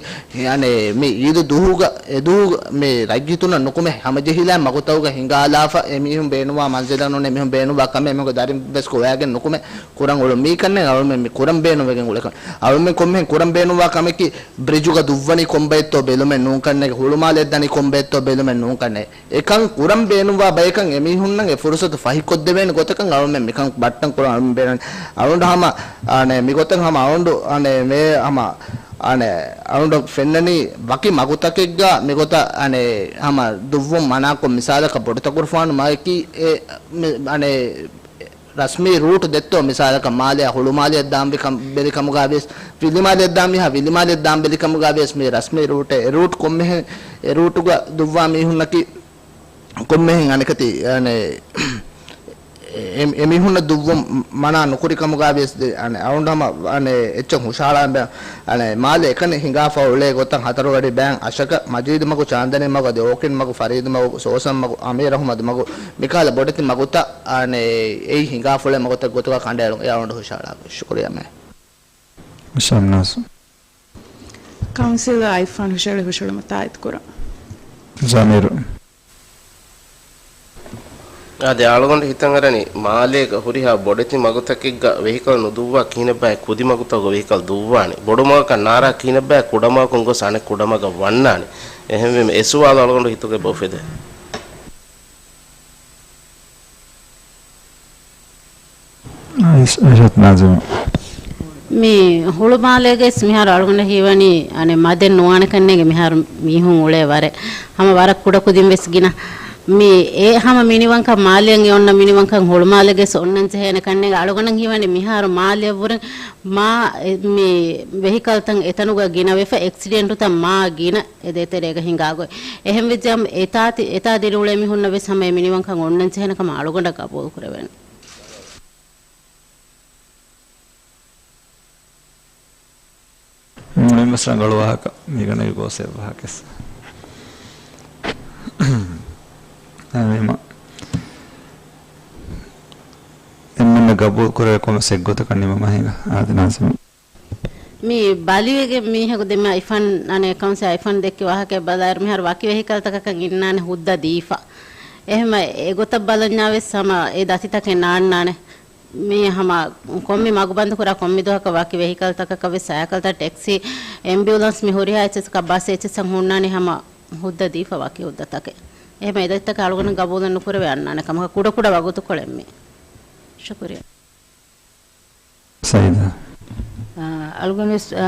އަނެއް މި އީދު ދުހުގަ އެދުހު މި ރައްޔިތުންނަށް ނުކުމެ ހަމަޖެހިލާ މަގުތަކުގަ ހިނގާލާފަ އެމީހުން ބޭނުންވާ މަންޒިލަށް ނޫނީ އެމީހުން ބޭނުންވާ ކަމެއް އެމީހުން ދަރިން ވެސް ގޮވައިގެން ނުކުމެ ކުރަން އުޅުން މީކަންނޭ އަޅުމެން މި ކުރަން ބޭނުންވެގެން އުޅޭކަން. އަޅުމެން ކޮންމެހެން ކުރަން ބޭނުންވާ ކަމަކީ ބްރިޖުގަ ދުއްވަނީ ކޮންބައެއްތޯ ބެލުމެއް ނޫންކަންނޭ، ހުޅުމާލެއަށް ދަނީ ކޮންބައެއްތޯ ބެލުމެއް ނޫންކަންނޭ. އެކަން ކުރަން ބޭނުންވާ ބަޔަކަށް އެމީހުންނަށް އެ ފުރުސަތު ފަހިކޮށްދެވޭނެ ގޮތަކަށް އަޅުމެން މިކަން ބައްޓަން ކުރަން އަޅުމެން ބޭނުން. އަޅުގަނޑު ހަމަ، އަނެއް، މިގޮތަށް ހަމަ އަޅުގަނޑު، އަނެއް، މޭ ހަމަ، އަނެއް، އަޅުގަނޑު ފެންނަނީ ވަކި މަގުތަކެއްގަ މިގޮތަށް، އަނެއް، ހަމަ ދުއްވުން މަނާކޮށް މިސާލަކަށް ބޮޑުތަކުރުފާނު މަގަކީ އެ، މި، އަނެއް، ރަސްމީ ރޫޓް ދެއްތޯ މިސާލަކަށް މާލެއާ ހުޅުމާލެއަށް ދާން ބެ ކަމުގަ ވިޔަސް، ވިލިމާލެއަށް ދާން މީހާ ވިލިމާލެއަށް ދާން ބެލި ކަމުގަ ވިޔަސް، މި ރަސްމީ ރޫޓެއް، އެ ރޫޓް ކޮންމެހެން، އެ ރޫޓުގަ ދުއްވާ މީހުންނަކީ ކޮންމެހެން އަނެކަތި، އަނެ، އެ، އެ، އެމީހުންނަށް ދުއްވުން މަނާ ނުކުރި ކަމުގަ ވިޔަސް، އަނެ، އަޅުގަނޑު ހަމަ، އަނެ، އެއްޗެއް ހުށަހަޅާ ބެ، އަނެ، މާލެ އެކަނި ހިނގާފަ އުޅޭ ގޮތަށް ހަތަރުގަޑި ބޭން އަށަކަށް މަޖީދު މަގު، ޗާންދަނީ މަގު، އަދި އޯކިން މަގު، ފަރީދު މަގު، ސޯސަން މަގު، އަމީރު އަހުމަދު މަގު، މިކަހަލަ ބޮޑެތި މަގުތައް، އަނެ، އެއީ ހިނގާފަ އުޅޭ މަގުތައް ގޮތުގަ ކަނޑައެޅުން. އެ އަޅުގަނޑު ހުށަހަޅާ. ޝުކުރިއްޔާ މޭ. ޝަމްނާޒް. ކައުންސިލަރ އައިފާން ހުށަހެޅި ހުށަހެޅުމަށް ތާއީދު ކުރަން. ޒަމީރު. އާދެ، އަޅުގަނޑު ހިތަށް އަރަނީ، މާލޭގަ ހުރިހާ ބޮޑެތި މަގުތަކެއްގަ ވެހިކަލް ނުދުއްވާ ކިހިނެއްބާއޭ ކުދި މަގުތަކުގަ ވެހިކަލް ދުއްވާނީ. ބޮޑު މަގަކަށް ނާރާ ކިހިނެއްބާއޭ ކުޑަ މަގަކުން ގޮސް އަނެއް ކުޑަ މަގަށް ވަންނާނީ. އެހެންވީމަ އެ ސުވާލު އަޅުގަނޑު ހިތުގަ އެބަ އުފެދޭ. އައިސް، އައިޝަތު ނާޒިމް. މި ހުޅުމާލޭގައިސް މިހާރު އަޅުގަނޑަށް ހީވަނީ، އަނެއް މަދެއް ނުވާނެ ކަންނޭނގެ މިހާރު މީހުން އުޅޭ ވަރެއް. ހަމަ ވަރަށް ކުޑަ ކުދިން ވެސް ގިނަ. މި އެ ހަމަ މިނިވަންކަން މާލެއަށް އެ އޮންނަ މިނިވަންކަން ހުޅުމާލޭގައިސް އޮންނަން ޖެހޭނެ ކަންނޭނގެ އަޅުގަނޑަށް ހީވަނީ މިހާރު މާލެއަށްވުރެ މާ، އެ، މި ވެހިކަލްތައް އެތަނުގަ ގިނަ ވެފަ، އެކްސިޑެންޓުތައް މާ ގިނަ އެ ދޭތެރޭގަ ހިނގާ ގޮތް. އެހެންވެއްޖެ އެތާ ތި-، އެތާ ދިރިއުޅޭ މީހުންނަށް ވެސް ހަމަ އެ މިނިވަންކަން އޮންނަން ޖެހޭނެ ކަމަށް އަޅުގަނޑަށް ގަބޫލު ކުރެވޭނެ. މި މުޅިން ވެސް ރަނގަޅު ވާހަކަ. މީގަނޑަކީ ގޯސް އެއް ވާހަކައެއް. އެހެންވީމަ، އެންމެންނަށް ގަބޫލު ކުރެވޭ ކޮންމެސް އެއްގޮތަކަށް ނިމުމަށް ހިނގާ. އާދެ، ނާޒިމް. މި ބަލިވެގެން މީހަކު ދެންމެ އައިފާން، އަނެއް ކައުންސިލް އައިފާން ދެއްކި ވާހަކައެއް ބަލާއިރު، މިހާރު ވަކި ވެހިކަލްތަކަކަށް އިންނާނެ ހުއްދަ ދީފަ. އެހެންމަ އެގޮތަށް ބަލަންޏާ ވެސް ހަމަ އެ ދަތިތަކެއް ނާންނާނެ. މި ހަމަ ކޮންމެ މަގު ބަންދު ކުރާ ކޮންމެ ދުވަހަކަށް ވަކި ވެހިކަލްތަކަކަށް ވެސް ސައިކަލްތައް، ޓެކްސީ، އެމްބިއުލަންސް، މި ހުރިހާ އެއްޗެއްސަކަށް ބަސް އެއްޗެއްސަށް ހުންނާނީ ހަމަ ހުއްދަ ދީފަ ވަކި ހުއްދަތަކެއް. އެހެންމަ އެ ދަތިތަކެއް އަޅުގަނޑަށް ގަބޫލެއް ނުކުރެވޭ އަންނާނެ ކަމަކަށް ކުޑަކުޑަ ވަގުތުކޮޅެއް މި. ޝުކުރިއްޔާ. ސައީދާ. އާ، އަޅުގަނޑުވެސް، އާ،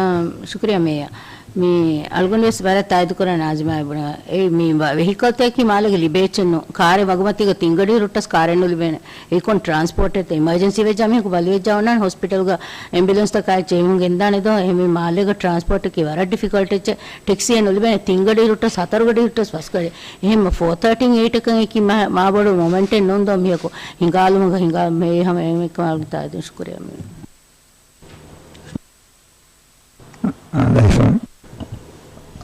ޝުކުރިއްޔާ މޭޔަރ. މި އަޅުގަނޑުވެސް ވަރަށް ތާއީދު ކުރާ ނާޒިމާ ބުނާ. އެ މި ވަ-، ވެހިކަލްތަކަކީ މާލޭގެ ލިބޭ އެއްޗެއް ނޫން. ކާރެއް މަގުމަތީގަ ތިން ގަޑި ރުއްޓަސް ކާރެއް ނުލިބޭނެ. އެއީ ކޮން ޓްރާންސްޕޯޓެއްތަ؟ އިމަޖެންސީ ވެއްޖާ މީހަކު ބަލިވެއްޖާ އޮންނާނެ ހޮސްޕިޓަލްގަ އެމްބިއުލަންސްތަކާ އެއްޗެއް އެމީހުން ގެންދާނެ ދޯ؟ އެހެންވީ މާލޭގަ ޓްރާންސްޕޯޓަކީ ވަރަށް ޑިފިކަލްޓް އެއްޗެއް. ޓެކްސީއެއް ނުލިބޭނެ. ތިން ގަޑި ރުއްޓަސް ހަތަރު ގަޑި ރުއްޓަސް ފަސް ގަޑި. އެހެންމަ ފޯ ތާޓީން އެއިޓަކަށް އެކި މާ، މާ ބޮޑު މޮމެންޓެއް ނޫން ދޯ މީހަކު ހިނގާލުމުގަ ހިނގާ މޭ ހަމަ އެހެން ކަމަށް ތާދުން ޝުކުރިއްޔާ މޭ. އާ، ލައިފާން.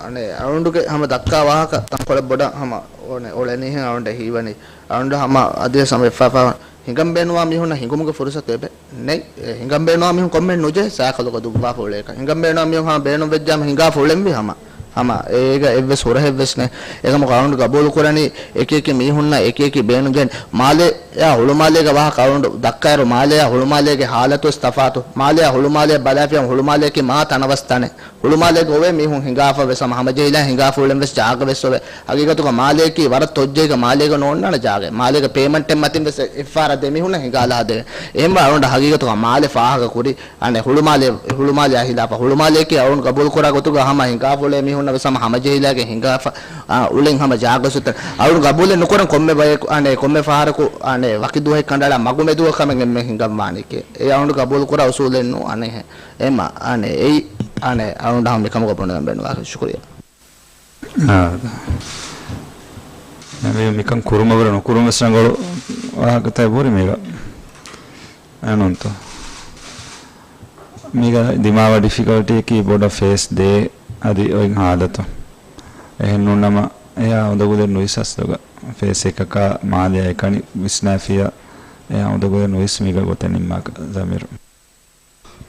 އަނެއް އަޅުގަނޑުގެ ހަމަ ދައްކާ ވާހަކަ ތަންކޮޅެއް ބޮޑަށް ހަމަ އޮނެ-، އޮޅެނީހެން އަޅުގަނޑަށް ހީވަނީ. އަޅުގަނޑު ހަމަ އަދިވެސް ހަމަ އެއްފާފާ ހިނގަން ބޭނުންވާ މީހުންނަށް ހިނގުމުގެ ފުރުސަތު އެބެ. ނެތް. އެ ހިނގަން ބޭނުންވާ މީހުން ކޮންމެހެން ނުޖެހޭ ސައިކަލުގަ ދުއްވާފަ އުޅޭކަށް. ހިނގަން ބޭނުންވާ މީހުން ހަމަ ބޭނުން ވެއްޖާމަ ހިނގާފަ އުޅެންވީ ހަމަ. ހަމަ އޭގަ އެއްވެސް ހުރަހެއްވެސް ނެތް. އެކަމަކު އަޅުގަނޑު ގަބޫލު ކުރަނީ އެކި އެކި މީހުންނަށް އެކި އެކި ބޭނުން ޖެހެން. މާލެ އެއާ ހުޅުމާލޭގެ ވާހަކަ އަޅުގަނޑު ދައްކާއިރު، މާލެއާ ހުޅުމާލޭގެ ހާލަތުވެސް ތަފާތު. މާލެއާ ހުޅުމާލެއަށް ބަލާފިޔަމަ ހުޅުމާލެއަކީ މާ ތަނަވަސް ތަނެއް. ހުޅުމާލޭގަ އޮވޭ މީހުން ހިނގާފަ ވެސް ހަމަ ހަމަޖެހިލާ ހިނގާފަ އުޅެން ވެސް ޖާގަ ވެސް އޮވޭ. ހަގީގަތުގަ މާލެއަކީ ވަރަށް ތޮއްޖެހިގަ މާލޭގަ ނޯންނާނެ ޖާގައެއް. މާލޭގަ ޕޭމަންޓެއް މަތިން ވެސް އެއްފަހަރަށް ދެ މީހުންނަށް ހިނގާލާ ދެވޭ. އެހެންވެ އަޅުގަނޑަށް ހަގީގަތުގަ މާލެ ފާހަގަ ކުރި، އަނެއް ހުޅުމާލެ، ހުޅުމާލެއާ ހިލާފަށް. ހުޅުމާލެއަކީ އަޅުގަނޑު ގަބޫލު ކުރާ ގޮތުގަ ހަމަ ހިނގާފަ އުޅޭ މީހުންނަށް ވެސް ހަމަ ހަމަޖެހިލާގެން ހިނގާފަ، އާ، އުޅެން ހަމަ ޖާގަ ސުތަން. އަޅުގަނޑު ގަބޫލެއް ނުކުރަން ކޮންމެ ބަޔަކު، އަނެއް ކޮންމެ ފަހަރަކު، އަނެއް ވަކި ދުވަހެއް ކަނޑައަޅާ މަގުމެދުގަ ކަމެއް އެންމެ ހިނގަން ވާނީކޭ. އެ އަޅުގަނޑު ގަބޫލު ކުރާ އުސޫލެއް ނޫން. އަނެއް އެމަ، އަނެއް އެއީ، އަނެއް އަޅުގަނޑު ހަމަ މިކަމުގަ ބުނެލަން ބޭނުންވާކަށް. ޝުކުރިއްޔާ. އާ. އެ މިކަން ކުރުމަށްވުރެ ނުކުރުން ވެސް ރަނގަޅު ވާހަކަތައް ބުރި މީގަ. އެނޫންތޯ؟ މީގަ ދިމާވާ ޑިފިކަލްޓީއަކީ ބޮޑަށް ފޭސް ދޭ އަދި އޮތް ހާލަތު. އެހެން ނޫންނަމަ، އެހާ އުނދަގުލެއް ނުވިސް އަސްލުގަ ފޭސް އެކަކާ މާލެއާ އެކަނި ވިސްނާފިޔާ، އެހާ އުނދަގުލެއް ނުވިސް މީގަ ގޮތެއް ނިންމާކަށް ޒަމީރު.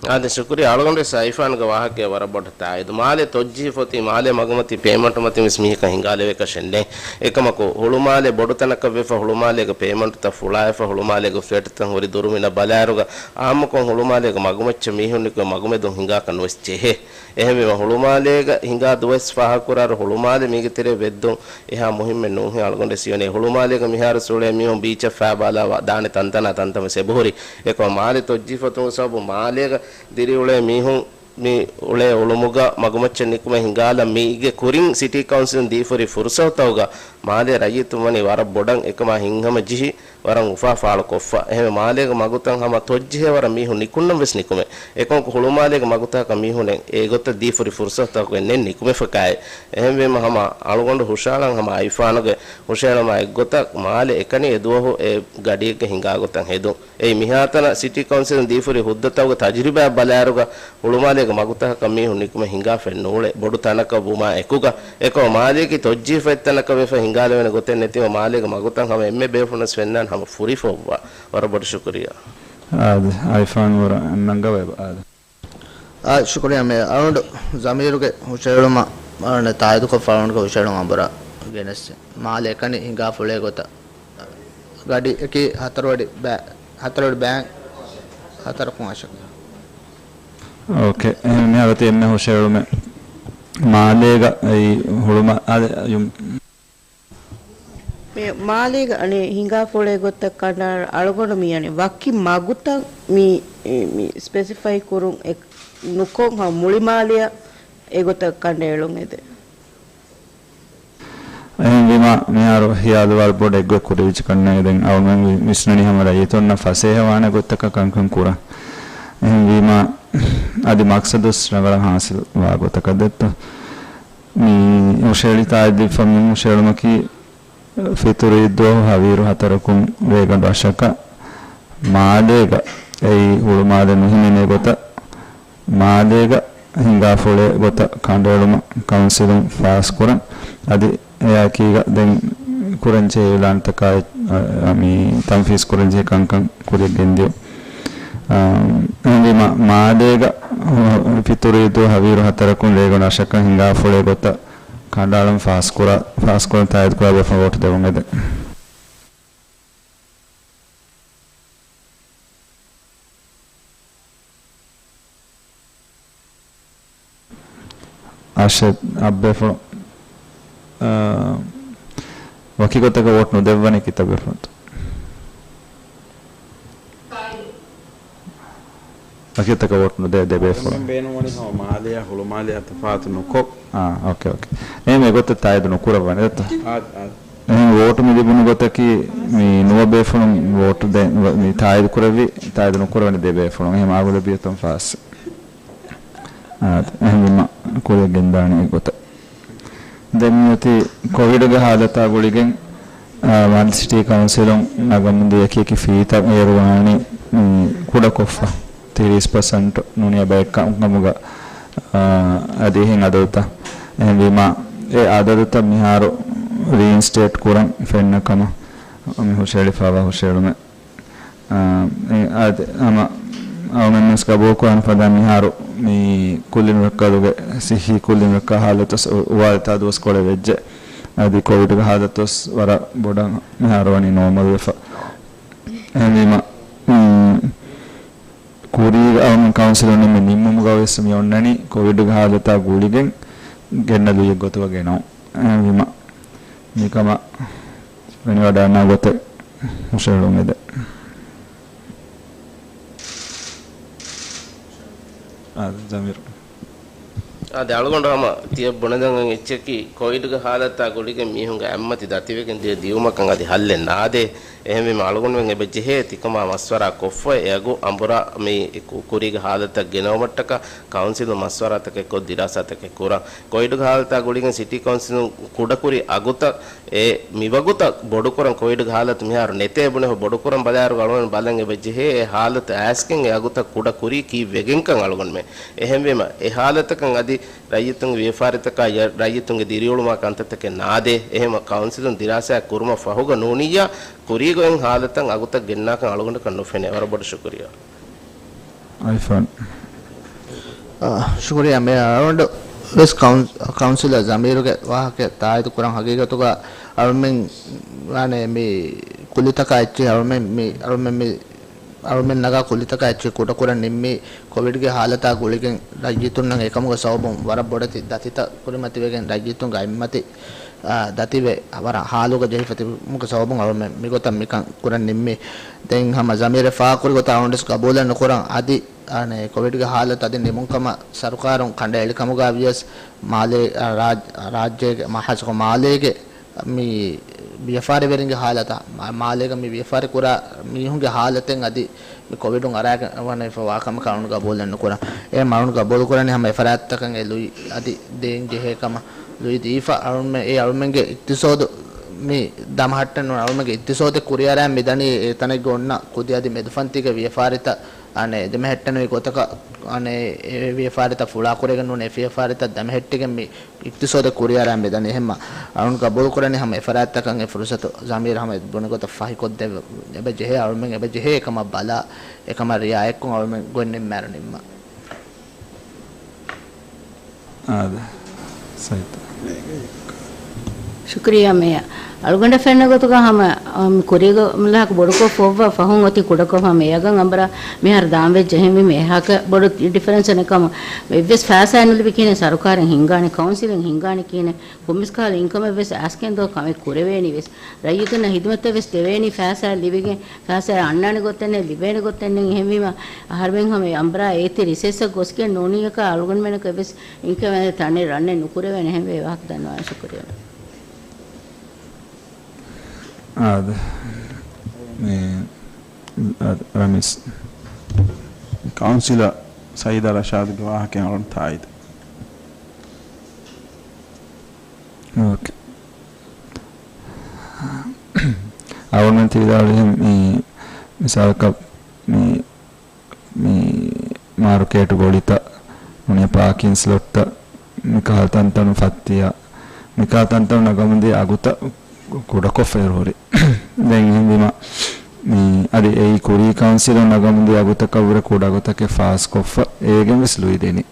އާދެ، ޝުކުރިއްޔާ. އަޅުގަނޑު ސައިފާންގެ ވާހަކައަށް ވަރަށް ބޮޑަށް ތާއީދު. މާލެ ތޮއްޖިހި ފޮތި، މާލެ މަގުމަތި ޕޭމަންޓު މަތިން ވެސް މީހަކަށް ހިނގާލެވޭކަށެއް ނެތް. އެކަމަކު، ހުޅުމާލެ ބޮޑު ތަނަކަށް ވެފަ، ހުޅުމާލޭގެ ޕޭމަންޓުތައް ފުޅާވެފަ، ހުޅުމާލޭގެ ފްލެޓްތައް ހުރި ދުރުމިނަށް ބަލާއިރުގަ، އާއްމުކޮށް ހުޅުމާލޭގެ މަގުމައްޗަށް މީހުން ނިކުމެ މަގުމެދުން ހިނގާކަށް ނުވެސް ޖެހޭ. އެހެންވީމަ، ހުޅުމާލޭގަ ހިނގާ ދުވަސް ފާހަގަކުރާއިރު، ހުޅުމާލެ މީގެ ތެރޭ ވެއްދުން އެހާ މުހިއްމެއް ނޫންހޭ އަޅުގަނޑު ވެސް ހީވަނީ. ހުޅުމާލޭގަ މިހާރު އުޅޭ މީހުން ބީޗަށް ފާބާލާ ދާނެ ތަންތަނާ ތަންތަން ވެސް އެބަހުރި. އެކަމަ މާލެ ތޮއްޖި ފޮތުން ސަބަބު މާލޭގަ ދިރިއުޅޭ މީހުން މި އުޅޭ އުޅުމުގަ މަގުމައްޗަށް ނިކުމެ ހިނގާލަން މީގެ ކުރިން ސިޓީ ކައުންސިލުން ދީފުރި ފުރުސަތުތަކުގަ މާލޭ ރައްޔިތުން ވަނީ ވަރަށް ބޮޑަށް އެކަމާ ހިތްހަމަޖެހި ވަރަށް އުފާ ފާޅުކޮށްފަ. އެހެންވެ، މާލޭގެ މަގުތައް ހަމަ ތޮއްޖެހޭ ވަރަށް މީހުން ނިކުންނަން ވެސް ނިކުމެ. އެކަމަކު، ހުޅުމާލޭގެ މަގުތަކަށް މީހުނެއް އެގޮތަށް ދީފުރި ފުރުސަތުތަކުގެ ނެތް ނިކުމެފަކާއެއް. އެހެންވީމަ، ހަމަ އަޅުގަނޑު ހުށައަޅަން ހަމަ އައިފާނުގެ ހުށައެޅުމާ އެއްގޮތަށް މާލެ އެކަނި އެދުވަހު އެ ގަޑިއެއްގެ ހިނގާގޮތަށް ހެދުން. އެއީ މިހާތަނަށް ސިޓީ ކައުންސިލުން ދީފުރި ހުއްދަތަކުގެ ތަޖުރިބާއަށް ބަލާއިރުގަ ހުޅުމާލޭގެ މަގުތަކަކަށް މީހުން ނިކުމެ ހިނގާފައެއް ނޫޅޭ، ބޮޑު ތަނަކަށް ވުމާ އެކުގަ. އެކަމަ މާލޭގެ ތޮއްޖީފަތް ތަނަކަށް ވެފަ ހިނގާލެވޭނެ ގޮތެއް ނެތިމަ މާލޭގެ މަގުތައް ހަމަ އެންމެ ބޭފުޅުންވެސް ފެންނާނެ ހަމަ ފުރިފައްވާ. ވަރަށް ބޮޑަށް ޝުކުރިއްޔާ. އާދެ، އައިފާން ވަރަށް ނަންގަވައިބަ. އާދެ. އާ، ޝުކުރިއްޔާ މޭ. އަޅުގަނޑު ޒަމީރުގެ ހުށައެޅުމަށް އަޅުގަނޑަށް ތާއީދުކޮށްފަ އަޅުގަނޑުގެ ހުށައެޅުން އަނބުރާ ގެނެސް. މާލެ އެކަނި ހިނގާފަ އުޅޭ ގޮތަށް. ގަޑިއަކީ ހަތަރުވަޑި ބައި، ހަތަރުވަޑި ބައި ހަތަރަކުން އަށަކަށް. އޯކޭ. އެހެން މިހާރު އޮތީ އެންމެ ހުށައެޅުމެއް. މާލޭގަ އެއީ ހުޅުމާ-، އާދެ، ޔުމް. މި މާލޭގަ އަނެއް ހިނގާފަ އުޅޭ ގޮތަށް ކަނޑައަޅަ އަޅުގަނޑު މި އަނެއް ވަކި މަގުތައް މި، މި ސްޕެސިފައި ކުރުން އެ ނުކޮށް ހަމަ މުޅި މާލެއަށް އެގޮތަށް ކަނޑައެޅުން އެދެ. އެހެންވީމާ، މިހާރު ހިޔާލު ވަރަށް ބޮޑަށް އެއްގޮތް ކުރެވިއްޖެ ކަންނޭނގެ ދެން އަޅުގަނޑު ވިސްނަނީ ހަމަ ރައްޔިތުންނަށް ފަސޭހަވާނެ ގޮތަކަށް ކަންކަން ކުރަން. އެހެންވީމާ، އަދި މަޤްޞަދުވެސް ރަނގަޅަށް ހާސިލް ވާ ގޮތަކަށް ދެއްތޯ. މި ހުށައެޅި ތާއީދު ދީފަ މި ހުށައެޅުމަކީ، ފިތުރު އީދު ދުވަހު ހަވީރު ހަތަރަކުން ރޭގަނޑު އަށަކަށް މާލޭގަ، އެއީ ހުޅުމާލެ ނުހިމެނޭ ގޮތަށް، މާލޭގަ ހިނގާފަ އުޅޭ ގޮތަށް ކަނޑައެޅުމަށް ކައުންސިލުން ފާސްކުރަން. އަދި އެއާއެކީގަ ދެން ކުރަންޖެހޭ އިޢުލާންތަކާއި، އަ، މި ތަންފީޒް ކުރަންޖެހޭ ކަންކަން ކުރިއަށް ގެންދިޔުން. އަ، އެހެންވީމަ، މާލޭގަ ފިތުރު އީދު ހަވީރު ހަތަރަކުން ރޭގަނޑު އަށަކަށް ހިނގާފަ އުޅޭ ގޮތަށް ކަނޑައަޅަން ފާސްކުރާ، ފާސްކުރަން ތާއީދުކުރާ ބޭފުޅުން ވޯޓު ދެވުން އެދެން. އަށެއް އަށްބޭފުޅުން، އާ، ވަކިގޮތަކަށް ވޯޓް ނުދެއްވަނީ ކިތައް ބޭފުޅުންތޯ؟ ވަކިގޮތަކަށް ވޯޓް ނުދޭ ދެ ބޭފުޅުން. އެންމެން ބޭނުންވަނީ ހަމަ މާލެއާ ހުޅުމާލެއާ ތަފާތު ނުކޮށް. އާ، އޯކޭ، އޯކޭ. އެހެން އެގޮތަށް ތާއީދު ނުކުރައްވަނީ ދެއްތޯ؟ އާ، އާ. އެހެން ވޯޓު މި ލިބުނު ގޮތަކީ މި ނުވަ ބޭފުޅުން ވޯޓު ދޭ، މި ތާއީދު ކުރެއްވި، ތާއީދު ނުކުރެވެނީ ދެ ބޭފުޅުން. އެހެން އާގުލަބިއްޔަތުން ފާސް. އާ، އެހެންވީމަ ކުރިއަށް ގެންދާނީ އެގޮތަށް. ދެން މިއޮތީ ކޮވިޑުގެ ހާލަތާ ގުޅިގެން، އާ، މާލެ ސިޓީ ކައުންސިލުން ނަގަމުންދިޔަ އެކި އެކި ފީތައް އޭރު ވާނީ، މި، ކުޑަކޮށްފަ. ތިރީސް ޕަސެންޓް ނޫނިޔަ ބައެއް ކަމުގަ، އާ، އަދި އެހެން އަދަދުތައް. އެހެންވީމާ، އެ އަދަދުތައް މިހާރު ރީއިންސްޓޭޓް ކުރަން ފެންނަ ކަމަށް މި ހުށައެޅިފައިވާ ހުށައެޅުމެއް. އާ، އެ، އާދެ، ހަމަ އަޅުގަނޑުމެންވެސް ގަބޫލުކުރާން ފަދަ މިހާރު މި ކުއްލި ނުރައްކާލުގެ، ސިއްހީ ކުއްލި ނުރައްކާ ހާލަތު ވާ ތާ ދުވަސްކޮޅެއް ވެއްޖެ. އަދި ކޮވިޑްގެ ހާލަތުވެސް ވަރަށް ބޮޑަށް މިހާރު ވަނީ ނޯމަލް ވެފަ. އެހެންވީމަ، މި ކުރީގަ އަޅުގަނޑު ކައުންސިލުން ނިންމި ނިންމުމުގަ ވެސް މި އޮންނަނީ ކޮވިޑްގެ ހާލަތާ ގުޅިގެން ގެންނަ ލުޔެއް ގޮތުގަ ގެނައުން. އެހެންވީމަ، މިކަމަށް ފެނިވަޑައިގަންނަވާ ގޮތެއް ހުށަހެޅުން އެދެން. އާ، ޒަމީރު. އާދެ، އަޅުގަނޑު ހަމަ ތިޔަ ބުނެދަން އެއްޗަކީ، ކޮވިޑްގެ ހާލަތާ ގުޅިގެން މީހުންގެ އަތްމަތި ދަތިވެގެން ދިޔަ ދިޔުމަކަށް އަދި ހައްލެއް ނާދޭ. އެހެންވީމަ އަޅުގަނޑުމެން އެބަ ޖެހޭ ތިކަމާ މަޝްވަރާ ކޮށްފަ އެއަގު އަނބުރާ މި ކު-، ކުރީގެ ހާލަތަށް ގެނައުމަށްޓަކާ ކައުންސިލުން މަޝްވަރާތަކެއް ކޮށް ދިރާސާތަކެއް ކުރަން. ކޮވިޑްގެ ހާލަތާ ގުޅިގެން ސިޓީ ކައުންސިލުން ކުޑަކުރި އަގުތައް އެ މިވަގުތަށް ބޮޑުކުރަން ކޮވިޑްގެ ހާލަތު މިހާރު ނެތޭ ބުނެފަ ބޮޑުކުރަން ބަލާއިރު އަޅުގަނޑު ބަލަން އެބަ ޖެހޭ އެ ހާލަތު އައިސްގެން އެ އަގުތައް ކުޑަ ކުރީ ކީއްވެގެންކަން އަޅުގަނޑުމެން. އެހެންވީމަ އެ ހާލަތަކަށް އަދި ރައްޔިތުންގެ ވިޔަފާރިތަކާ ރައްޔިތުންގެ ދިރިއުޅުމާ ކަންތައްތަކެއް ނާދޭ. އެހެންވެ، ކައުންސިލުން ދިރާސާ ކުރުމަށް ފަހުގަ ނޫނިއްޔާ ކުރީގޮތް ހާލަތަށް އަގުތައް ގެންނާކަން އަޅުގަނޑަކަށް ނުފެނޭ. ވަރަށް ބޮޑަށް ޝުކުރިއްޔާ. އައިފޯން. އާ، ޝުކުރިއްޔާ. މި އަޅުގަނޑު ވެސް ކައުން-، ކައުންސިލަރ ޒަމީރުގެ ވާހަކަ ތާއީދު ކުރަން. ހަގީގަތުގަ އަޅުމެން ވާނެ މި ކުލިތަކާ އެއްޗެއް އަޅުމެން މި، އަޅުމެން މި، އަޅުމެން ނަގާ ކުލިތަކާ އެއްޗެއް ކުޑަކުރަން ނިންމީ ކޮވިޑްގެ ހާލަތާ ގުޅިގެން ރައްޔިތުންނަށް އެކަމުގެ ސަބަބުން ވަރަށް ބޮޑެތި ދަތިތައް ކުރިމަތިވެގެން ރައްޔިތުންގެ އަތްމަތި އާ، ދަތިވެ، ވަރަށް ހާލުގަ ޖެހިފަ ތިބުމުގެ ސަބަބުން އަޅުމެން މިގޮތަށް މިކަން ކުރަން ނިންމީ. ދެން ހަމަ ޒަމީރެއް ފާހަގަކުރި ގޮތަށް އަޅުގަނޑުވެސް ގަބޫލެއް ނުކުރަން. އަދި، އާނެ، ކޮވިޑްގެ ހާލަތު އަދި ނިމުން ކަމަށް ސަރުކާރުން ކަނޑައެޅި ކަމުގަ ވިޔަސް މާލޭ، އާ، ރާއް-، ރާއްޖޭގެ، މާ-، ހާއްސަކޮށް މާލޭގެ މި ވިޔަފާރިވެރިންގެ ހާލަތާ، މާ-، މާލޭގަ މި ވިޔަފާރި ކުރާ މީހުންގެ ހާލަތެއް އަދި މި ކޮވިޑުން އަރާގެން ވަނެފަ ވާ ކަމަކަށް އަޅުގަނޑު ގަބޫލެއް ނުކުރަން. އެހެން އަޅުގަނޑު ގަބޫލު ކުރަނީ ހަމަ އެފަރާތްތަކަށް އެ ލުއި އަދި ދޭން ޖެހޭ ކަމަށް. ލުއި ދީފަ އަޅުމެން އެ އަޅުމެންގެ އިޤްތިޞާދު މި ދަމަހައްޓަން ނޫން. އަޅުމެންގެ އިޤްތިޞާދެއް ކުރިއަރައި މިދަނީ އެ ތަނެއްގަ އޮންނަ ކުދި އަދި މެދުފަންތީގެ ވިޔަފާރިތައް އަނެއް ދެމެހެއްޓެނުވި ގޮތަކަށް އަނެއް އެ ވިޔަފާރިތައް ފުޅާކުރެގެން ނޫން އެ ވިޔަފާރިތައް ދަމަހެއްޓިގެން މި އިޤްތިޞާދެއް ކުރިއަރައި މިދަނީ. އެހެންމަ އަޅުން ގަބޫލު ކުރަނީ ހަމަ އެފަރާތްތަކަށް އެ ފުރުޞަތު ޒަމީރު ހަމަ ބުނި ގޮތަށް ފަހިކޮށްދެއްވަ އެބަ ޖެހޭ އަޅުމެން އެބަ ޖެހޭ އެކަމަށް ބަލާ އެކަމަށް ރިއާޔަތްކޮށް އަޅުމެން ގޮތް ނިންމާއިރު ނިންމާ. އާދެ. ސައިތަ. ޝުކުރިއްޔާ މޭޔަ. އަޅުގަނޑަށް ފެންނަ ގޮތުގަ ހަމަ، އަމް، ކުރީގަ މިލާކު ބޮޑުކޮށް ފޮއްވާ ފަހުން އޮތީ ކުޑަކޮށް ހަމަ އެޔަގަން އަނބުރާ މިހާރު ދާންވެއްޖެ. އެހެންވީމަ އެހާކަށް ބޮޑު ޑިފަރެންސް ނެތް ކަމަށް އެއްވެސް ފައިސާއެއް ނުލިބި ކިހިނެއް ސަރުކާރެއް ހިންގާނެ، ކައުންސިލެއް ހިންގާނެ ކިހިނެއް ކޮންމެސް ކަހަލަ އިންކަމެއް ވެސް އައިސްގެން ދޯ ކަމެއް ކުރެވޭނީ ވެސް. ރައްޔިތުންނަށް ހިދުމަތެއް ވެސް ދެވޭނީ ފައިސާއެއް ލިބިގެން، ފައިސާއެއް އަންނާނެ ގޮތެއް ނެތް، ލިބޭނެ ގޮތެއް ނެތް. އެހެންވީމަ އަހަރުމެން ހަމަ އެ އަނބުރާ އޭތި ރިސެސްއަށް ގޮސްގެން ނޫނީއަކާ އަޅުގަނޑުމެނަކަށް ވެސް އިންކަމެއް ތަނެއް ރަންނެއް ނުކުރެވޭނެ. އެހެންވެ އެ ވާހަކަ ދަންނަވާން ޝުކުރިއްޔާ. އާދެ. މި، އާދެ، ރަމީސް. ކައުންސިލަރ ސައީދާ ރަޝާދުގެ ވާހަކައިން އަޅުން ތާއީދު. އޯކޭ. އަޅުގަނޑުމެން ތި ވިދާޅުވިހެން މި މިސާލަކަށް މި، މި މާރުކޭޓު ގޮޅިތައް، ނޫނީ ޕާކިން ސްލޮޓްތައް، މިކަހަލަ ތަންތަނު ފައްތިޔާ، މިކަހަލަ ތަންތަނު ނަގަމުންދިޔަ އަގުތައް ކުޑަކޮށްފަ އިރުހުރި. ދެން އެހެންވީމަ، މި އަދި އެއީ ކުރީ ކައުންސިލުން ނަގަމުންދިޔަ އަގުތަކަށްވުރެ ކުޑަ އަގުތަކެއް ފާސްކޮށްފަ، އޭގެން ވެސް ލުއިދެނީ.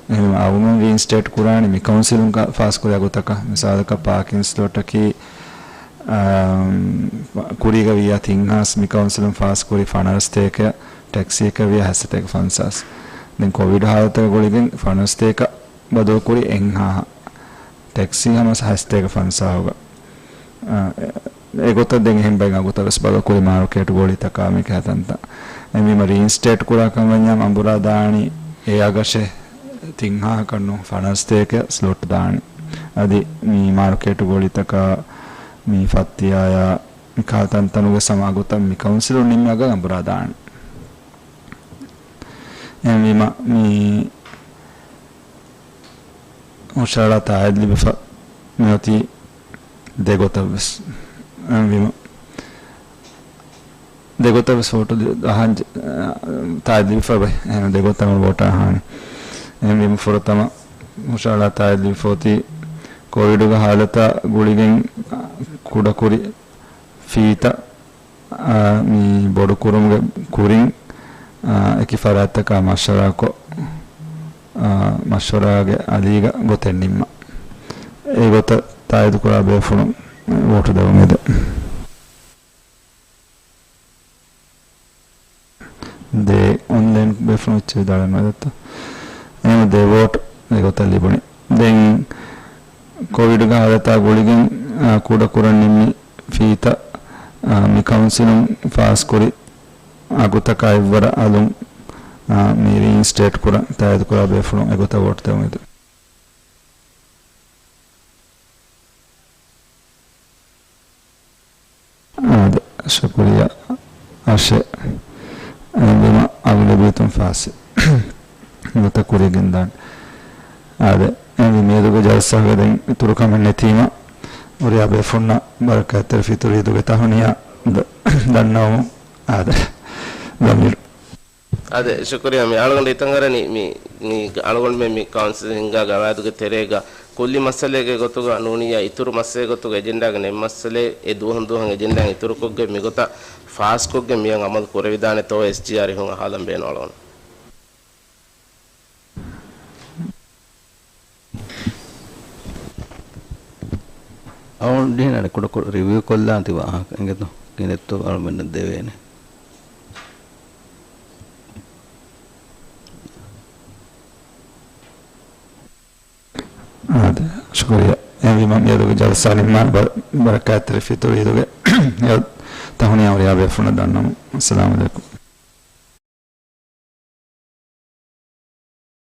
އެހެންވީމަ އަޅުގަނޑު ރީއިންސްޓޭޓް ކުރާނީ މި ކައުންސިލުން ކަ-، ފާސްކުރި އަގުތަކަށް. މިސާލަކަށް ޕާކިން ސްލޮޓަކީ، އާ، ކުރީގަ ވިއްޔާ ތިން ހާސް، މި ކައުންސިލުން ފާސްކުރީ ފަނަރަސްތޭކަ، ޓެކްސީއަކަށް ވިއްޔާ ހަސަތޭކަ ފަންސާސް. ދެން ކޮވިޑް ހާލަތަކަށް ގުޅިގެން ފަނަރަސްތޭކަ ބަދަލުކުރީ އެއްހާހަށް. ޓެކްސީ ހަމަ ހަސަތޭކަ ފަންސާހުގަ. އާ، އެ-، އެގޮތަށް ދެން އެހެން ބައި އަގުތައް ވެސް ބަދަލުކުރި މާރުކޭޓް ގޯޅިތަކާ މިކަހަލަ ތަންތަން. އެހެންވީމަ ރީއިންސްޓޭޓް ކުރާ ކަން ވަންޏާ އަނބުރާ ދާނީ އެ އަގަށޭ ތިން ހާހަކަށް ނޫން ފަނަރަސްތޭކަ ސްލޮޓް ދާނީ. އަދި މި މާރުކޭޓް ގޯޅިތަކާ މި ފައްތިޔާޔާ މިކަހަލަ ތަންތަނުގެ ސަމަ އަގުތައް މި ކައުންސިލުން ނިންމި އަގަށް އަނބުރާ ދާނީ. އެހެންވީމަ މި ހުށަހަޅާ ތާއީދު ލިބިފަ މިއޮތީ ދެގޮތަށް ވެސް. އެހެންވީމަ ދެގޮތަށް ވެސް ވޯޓު ދި-، އަހަން ޖެ-، ތާއީދު ލިބިފަ ބައި. އެހެން ދެގޮތަށް ވޯޓާ އަހާނެ. އެހެންވީމަ ފުރަތަމަ ހުށަހަޅާ ތާއީދު ލިބިފަ އޮތީ ކޮވިޑުގެ ހާލަތާ ގުޅިގެން ކުޑަކުރި ފީތައް އާ، މި ބޮޑުކުރުމުގެ ކުރިން، އާ، އެކި ފަރާތްތަކާ މަޝްވަރާކޮށް، އާ، މަޝްވަރާގެ އަލީގަ ގޮތެއް ނިންމަން. އެގޮތަށް ތާއީދުކުރާ ބޭފުޅުން ވޯޓު ދެވުން އެދެން. ދޭ އޮންލައިން ބޭފުޅުން އެއްޗެއް ވިދާޅުވެ ނުވެދަތާ. އެހެން ދެ ވޯޓް އެގޮތަށް ލިބުނީ. ދެން ކޮވިޑުގެ ހާލަތާ ގުޅިގެން، އާ، ކުޑަކުރަން ނިންމި ފީތައް، އާ، މި ކައުންސިލުން ފާސްކުރި އަގުތަކާ އެއްވަރަށް އަލުން، އާ، މި ރީއިންސްޓޭޓް ކުރަން ތާއީދުކުރާ ބޭފުޅުން އެގޮތަށް ވޯޓު ދެވުން އެދެން. އާދެ، ޝުކުރިއްޔާ އަށެ. އެހެންވީމަ އަގު ލިބީތުން ފާސް ނުވަތަ ކުރިއަށް ގެންދާނެ. އާދެ، އެހެންވީ މިއަދުގެ ޖަލްސާގަ ދެން އިތުރު ކަމެއް ނެތީމަ، ހުރިހާ ބޭފުންނަށް ބަރަކާތްތެރި ފިތުރު އީދުގެ ތަހުނިޔާ ދަ-، ދަންނަވަމުން. އާދެ، ޒަމީރު. އާދެ، ޝުކުރިއްޔާ. މި އަޅުގަނޑު ހިތަށް އަރަނީ މި، މި އަޅުގަނޑުމެން މި ކައުންސިލް ހިންގާ ގަވާއިދުގެ ތެރޭގަ ކުއްލި މައްސަލައެއްގެ ގޮތުގަ ނޫނިއްޔާ އިތުރު މައްސަލައެއް ގޮތުގަ އެޖެންޑާގަ ނެތް މައްސަލައެއް އެ ދުވަހުން ދުވަހަށް އެޖެންޑާއިން އިތުރުކޮށްގެން މިގޮތަށް ފާސްކޮށްގެން މިއަށް އަމަލު ކުރެވިދާނެތޯ އެސްޖީއާރް އިހުން އަހާލަން ބޭނުން އަޅުގަނޑު. އަޅުގަނޑު ކުޑަކުޑަ ރިވިއު ކޮށްލާން ތި ވާހަކަ އިނގޭތޯ؟ ކިހިނެއްތޯ އަޅުގަނޑުމެންނަށް ދެވޭނެ. އާދެ، ޝުކުރިއްޔާ. އެހެންވީމަ މިއަދުގެ ޖަލްސާ ނިންމާނެ. ބަ-، ބަރަކާތްތެރި ފިތުރު ޢީދުގެ ތަހުނިޔާ ހުރިހާ ބޭފުޅުންނަށް ދަންނަވަން. އައްސަލާމު ޢަލައިކުމް.